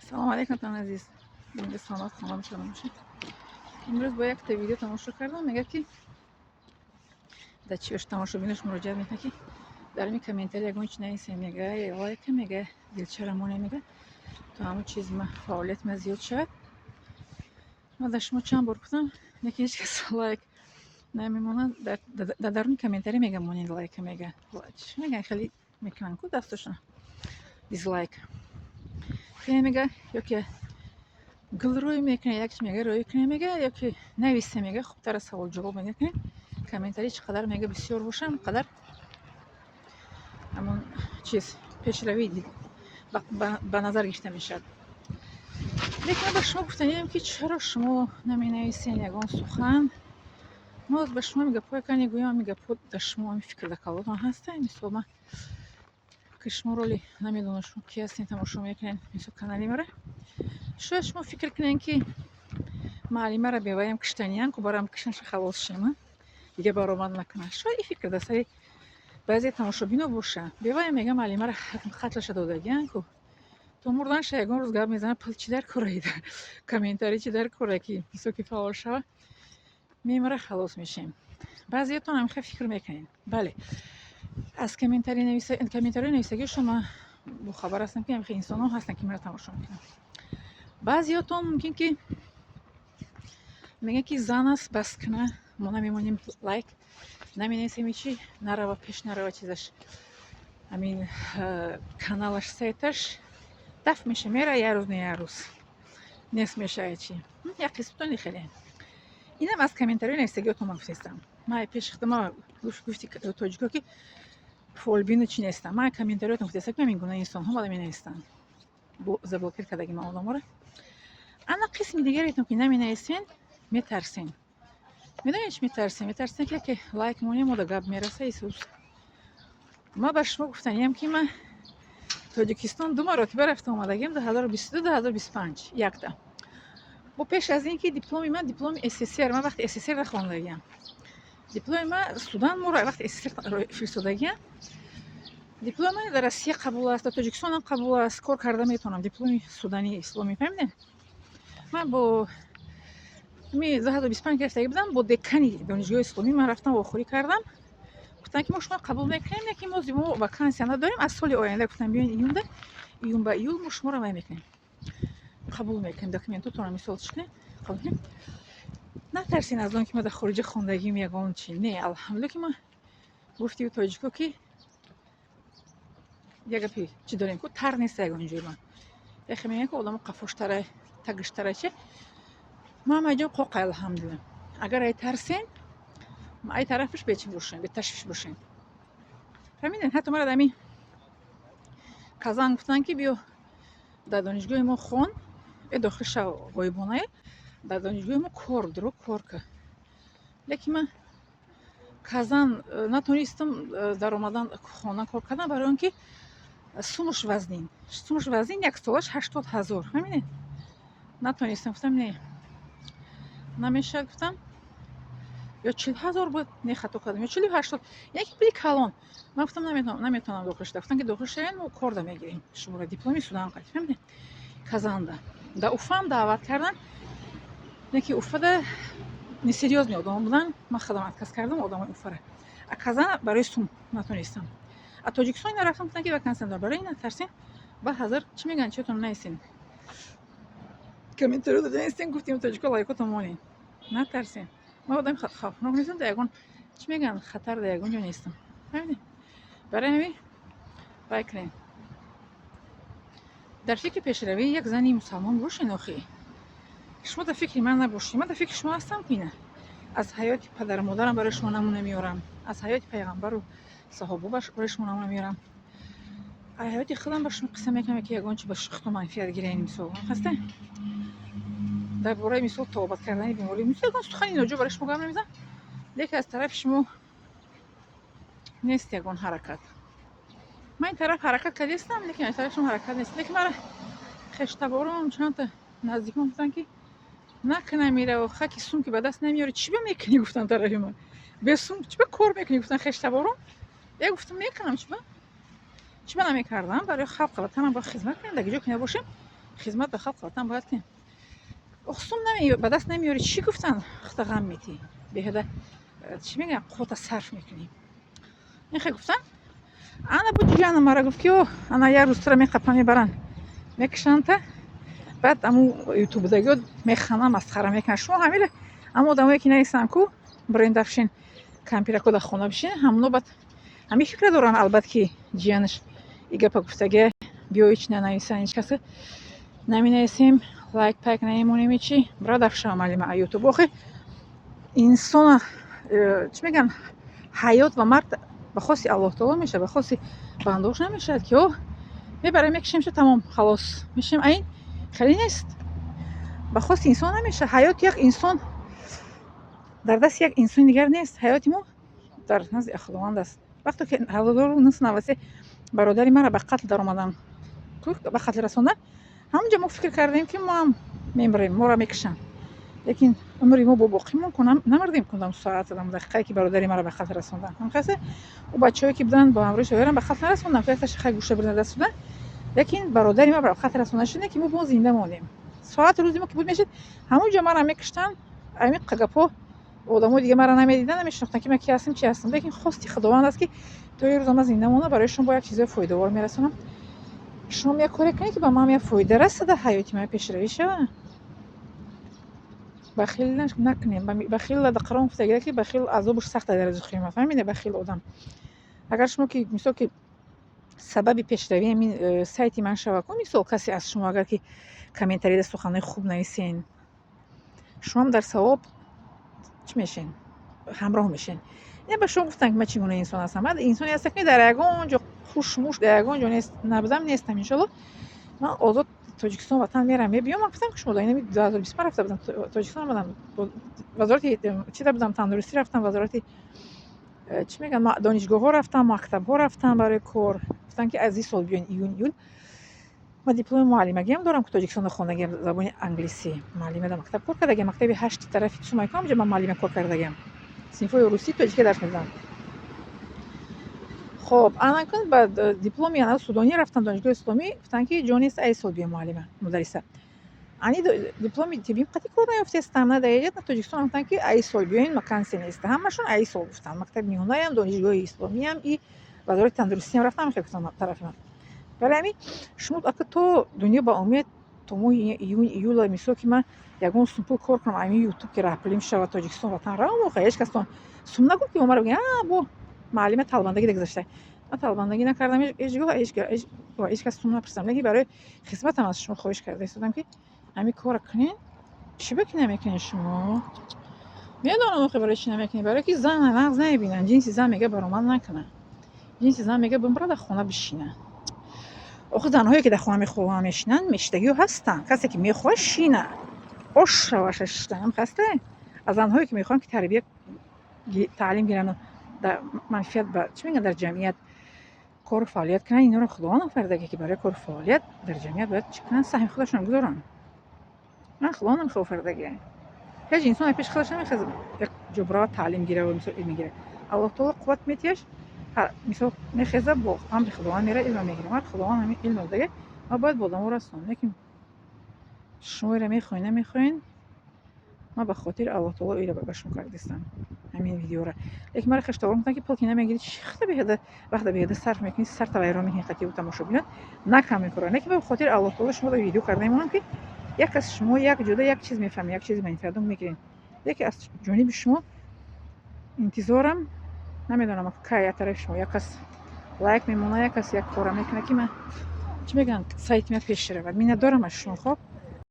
Салом алейкум, тон азиз. Бинда саломат хонам шумо бошед. Имрӯз бо якта видео тамошо кардам, мега, ки дар чиёш тамошобинош муроҷиат мекунад, ки дар ин комментарий ягон чи нависем, мега, лайка, мега, дилчара моне, мега, то ҳамон чиз ма фаъолияти ма зиёд шавад. Ма дар шумо чанд бор гуфтам, лекин ҳеҷ кас лайк намемонад. Дар даруни комментарий мега монед лайка, мега. Чӣ меган, хеле мекунанд ку дастошон дизлайк. Хеле мега, ёки гулрӯй мекунад, як чи мега, рӯй кунед, мега, ёки нависе, мега, хубтара савол ҷавоб мега кунед. Комментарий чӣ қадар, мега, бисёр боша, ҳам қадар ҳамон чиз пешравӣ ба назар гирифта мешавад. Лекин ман ба шумо гуфтаниям, ки чаро шумо наменависен ягон сухан? Мо ба шумо ҳами гапҳое кани гӯям, ҳами гапҳо дар шумо ҳами фикр дар каллотон ҳаста. Мисол, ман ки шумо роли намедонам, шумо ки ҳастен, тамошо мекунед, мисол, канали мара. Шояд шумо фикр кунед, ки муаллимаро беваям киштаниян ку, барам кишнаша, халос шем, дига баромад накунад. Шояд ин фикр дар сари баъзе тамошобино боша. Беваям, мега, муаллимаро қатлаша додагиян ку, то мурданша ягон рӯз гап мезанад, пул чӣ дар кораида, комментарий чӣ дар кора, ки мисол ки фаъол шава, мемара, халос мешем. Баъзеятон ҳамихел фикр мекунед. Бале, аз комментариҳои нависагии шумо бохабар ҳастам, ки ҳамихел инсонҳо ҳастанд, ки маро тамошо мекунанд. Баъзеётон мумкин ки мегӯянд, ки зан аст, бас куна, мо намемонем лайк, наменависем, ҳечи нарава пеш, нарава чизаш, ҳамин каналаш, сайташ дафт меша, мера, як рӯз не як рӯз нест мешавад. Чи як қисмтони хеле инам аз комментариҳои нависагиётон ман гуфтаистам. Ман пеши худама гуфти тоҷико, ки фолбину чи нестам. Ман комментариётон гуфтаистам, ки ҳамин гуна инсонҳо мада менависанд, заблокир кардаги ман одаморо. Ана қисми дигаретон, ки наменависен, метарсен. Медонед, чи метарсен? Метарсен, ки яке лайк монем, мода гап мераса. Исус, ма ба шумо гуфтаниям, ки ман Тоҷикистон ду маротиба рафта омадагиам, 2022, 2025 якта. Бо пеш аз ин ки дипломи ман дипломи СССР, ман вақти СССР хондагиам. Дипломи ман Судан моро вақти СССР фиристодагиам. Дипломи ман дар Россия қабул аст, дар Тоҷикистонам қабул аст, кор карда метавонам. Дипломи Судани исломӣ, фаҳмидем? Ман бо ми 2025 гирифтагӣ будам, бо декани донишгоҳи исломӣ ман рафтам, вохӯрӣ кардам. Гуфтанд, ки мо шумо қабул мекунем, лекин мо вакансия надорем, аз соли оянда, гуфтам, биёин июнда, июн ба июл мо шуморо вай мекунем, қабул мекунем, документотонро мисол чӣ кунем, қабул кунем. Натарсин аз он ки ма дар хориҷа хондагим, ягон чи не. Алҳамдулилла, ки ма гуфтию тоҷико, ки як гапи чӣ дорем ку, тар неста ягон ҷои ман. Яхе мегӯянд, ки одамо қафоштара, тагиштара, чи ма ҳама ҷо қоқа, алҳамдулилла. Агар ай тарсен, ай тарафаш бечи бошем, беташвиш бошем, фаҳмидем? Ҳатто мара дар ҳамин Казан гуфтанд, ки биё дар донишгоҳи мо хон, дохил шав ғоибонае, дар донишгоҳи мо кор дуро кор кар. Лекин ман Казан натонистам даромадан, хона кор кардан, барои он ки сумуш вазнин, сумуш вазнин, як солаш 80 000, фаҳмидед? Натонистам, гуфтам, не, намешавад, гуфтам, ё 40 000 буд, не, хато кардам, ё чилу ҳаштод, яке пули калон. Ман гуфтам, наметавонам дохил шуда. Гуфтам, ки дохил шавед, мо корда мегирем шуморо, дипломи Судан қайд, фаҳмидед? Казанда, дар Уфаам даъват кардан, леки Уфада несерьёзный одамо буданд, ман худам отказ кардам одамои Уфара. А Казана барои сум натонистам. А Тоҷикистон ина рафтам, гуфтам, ки вакансия дор. Барои ин натарсен. Баъд ҳазар чӣ мегӯянд, чиётон наистен, комментариё дода нестен, гуфтем тоҷико, лайкотон монед, натарсен. Ман одами хавфнок нестам, дар ягон, чӣ мегӯянд, хатар дар ягон ҷо нестам, фаҳмидед? Барои ҳамин вай кунед, дар фикри пешравии як зани мусалмон бошен. Охи, шумо дар фикри ман набошед, ман дар фикри шумо ҳастам, ки ина аз ҳаёти падару модарам барои шумо намуна меорам, аз ҳаёти пайғамбару саҳобо барои шумо намуна меорам, аз ҳаёти худам ба шумо қисса мекунам, ки ягон чи ба худтон манфиат гирен. Мисол, хаста дар бораи, мисол, табобат кардани беморӣ, мисол, ягон сухани ноҷо барои шумо гап намезанам, лекин аз тарафи шумо нест ягон ҳаракат. Ман ин тараф ҳаракат кардастам, лекин аз тарафи шумо ҳаракат нест. Лекин мара хештаборон, чандта наздикон гуфтанд, ки накунам мера, хаки сум ки ба даст намеёри, чӣ ба мекунӣ, гуфтанд тарафи ман. Бе сум чӣ ба кор мекунӣ, гуфтанд хештаборон. Я гуфтам, мекунам, чӣ ба намекардам? Барои халқ, ватанам бояд хизмат кунем, дар ҷо ки набошем. Хизмат ба халқ, ватан бояд кунем. Ох, сум ба даст намеёрӣ, чӣ гуфтан хата ғам метӣ, беҳуда чӣ мегӯям, қуввата сарф мекунӣ. Ин хе гуфтан. Ана бу ҷияна мара гуфт, ки о, ана як рӯз тура меқапа, мебаранд, мекушанда, баъд аму ютубдагиё механанд, масхара мекунанд. Шумо ҳамира, ама одамое ки нависанд ку брендафшин кампирако дар хона бишин, ҳамоно баъд ҳамин фикра доранд. Албатта, ки ҷиянаш и гапа гуфтагия, биё, ҳеч нанависанд, ҳеч каса наменависем, лайк пайк намемонем, ҳечи. Брадафша малима ютуб. Охи, инсона чӣ мегӯянд, ҳаёт ва марг ба хости Аллоҳ таоло мешавад, ба хости бандош намешавад, ки о, мебарем, мекушем, ша, тамом, халос мешем. Айн хеле нест, ба хости инсон намешавад. Ҳаёти як инсон дар дасти як инсони дигар нест. Ҳаёти мо дар назди Худованд аст. Вақте ки 1993 бародари мара ба қатл даромаданд, ба қатл расонданд, ҳамонҷо мо фикр кардем, ки мо ҳам мемирем, моро мекушанд. Лекин умри мо бо боқӣ монд, намурдем. Кундам соат, дақиқае ки бародари маро ба қатл расонданд, ҳамкасе ӯ бачаҳое ки буданд бо ҳамроҳи шоирам, ба қатл нарасонданд, якташа хай гӯша бурда даст шуданд, лекин бародари ма ба қатл расонда шуда, ки мо бо зинда мондем. Соати рӯзи мо ки буд, мешид, ҳамонҷо мара мекуштанд. Ҳамин гапҳо, одамои дига мара намедиданд, намешинохтанд, ки ман ки ҳастам, чи ҳастам. Лекин хости Худованд аст, ки то ин рӯза ман зинда мондам, барои шумо бо як чизои фоидавор мерасонам. Шумо як коре кунед, ки ба ман як фоида расада, ҳаёти ман пешравӣ шава. Бахил накунем. Бахил дар Қуръон гуфтагида, ки бахил азобаш сахта дар рӯзи қиёмат. Фаҳмиде? Бахил одам, агар шумо ки, мисол, ки сабаби пешравии ҳамин сайти ман шава ку, мисол, касе аз шумо агар ки комментарийда суханҳои хуб нависен, шумоам дар савоб чӣ мешен, ҳамроҳ мешен. Ина ба шумо гуфтам, ки ман чӣ гуна инсон ҳастам. Ман инсоне ҳастам, ки дар ягон ҷо хушмуш, дар ягон ҷо нест, набудам, нестам. Иншолло, ман озод Тоҷикистон, ватан мерам, мебиём. Ман гуфтам, ки шумо дар инами 2025 рафта будам Тоҷикистон, омадам, вазорати чида будам, тандурустӣ рафтам, вазорати чӣ мегӯянд, донишгоҳҳо рафтам, мактабҳо рафтам барои кор. Гуфтанд, ки аз ин сол биён, июн, июл. Ман дипломи муаллимагиам дорам, ки Тоҷикистонда хондагиам, забони англисӣ, муаллима дар мактаб кор кардагиам, мактаби ҳашти тарафи Сумайко, ҳамҷо ман муаллима кор кардагиам, синфҳои русӣ, тоҷикӣ дарс медодам. Хоб, анакун ба дипломи ана судонӣ рафтам донишгоҳи исломӣ, гуфтанд, ки ҷо нест, ай сол биё, муаллима, мударриса. Ани дипломи тиббим қати кор наёфтестам, на дар на Тоҷикистон. Гуфтанд, ки ай сол биёин, вакансия нест. Ҳамашон ай сол гуфтанд. Мактаби миёнаям, донишгоҳи исломиям и вазорати тандурустиам рафтам, хел гуфтанд тарафи ман. Барои ҳамин шумо ака то дунё ба умед, то моҳи июн, июла, мисол, ки ман ягон сум пул кор кунам, ами ютуб ки раҳпулим шавад, Тоҷикистон, ватан равам. Охе, ҳеҷ кастон сум нагуфт, ки омара бигӯяд, а бо муаллима талбандагӣ гузашта. Ман талбандагӣ накардам ҳеҷ гоҳ, ҳеҷ кас сум напурсидам, лекин барои хизматам аз шумо хоҳиш карда истодам, ки ҳамин корро кунед. Чӣ ба ки намекунед шумо? Медонам, охе, барои чӣ намекунед. Барое ки зан нағз намебинанд. Ҷинси зан мега баромад накунад, ҷинси зан мега бимбара, дар хона бишина. Охи, занҳое ки дар хона мехоҳанд мешинанд, мешидагиҳо ҳастанд. Касе ки мехоҳад шина, ош раваша шиштан хаста. Аз занҳое ки мехоҳанд, ки тарбия, таълим гиранд, дар манфиат ба чӣ мегӯянд, дар ҷамъият кору фаъолият кунанд, инҳоро Худованд офаридаге, ки барои кору фаъолият дар ҷамъият бояд чӣ кунанд, саҳми худашонро гузоранд. Ман Худованд намехоҳ офаридаге. Ҳеҷ инсон пеши худаш намехоҳад як ҷо бирава, таълим гира, мисол, илм гира. Аллоҳ таоло қувват метиҳаш, мисол, мехеза, бо амри Худованд мера, илма мегира. Мар Худованд ҳамин илм додага, ман бояд бо одамо расонам. Лекин шумо иро мехоҳед, намехоҳед, ман ба хотири Аллоҳ таоло иро ба шумо кардистам ҳамин видеоро. Лекин мара хештовор гуфтанд, ки пул ки намегирӣ, чӣ хата беҳуда, вақта беҳуда сарф мекунӣ, сарта вайрон мекунӣ, қати тамошобинот накам мекунад. Лекин ба хотири Аллоҳ таоло шумо видео карда мемонам, ки як аз шумо як ҷода як чиз мефаҳмед, як чизи манфиатдор мегиред. Яке аз ҷониби шумо интизорам, намедонам, кай аз тарафи шумо як кас лайк мемонад, як кас як кора мекунад, ки ман чӣ мегӯянд, сайти ман пеш равад. Миннатдорам аз шумо. Хоб.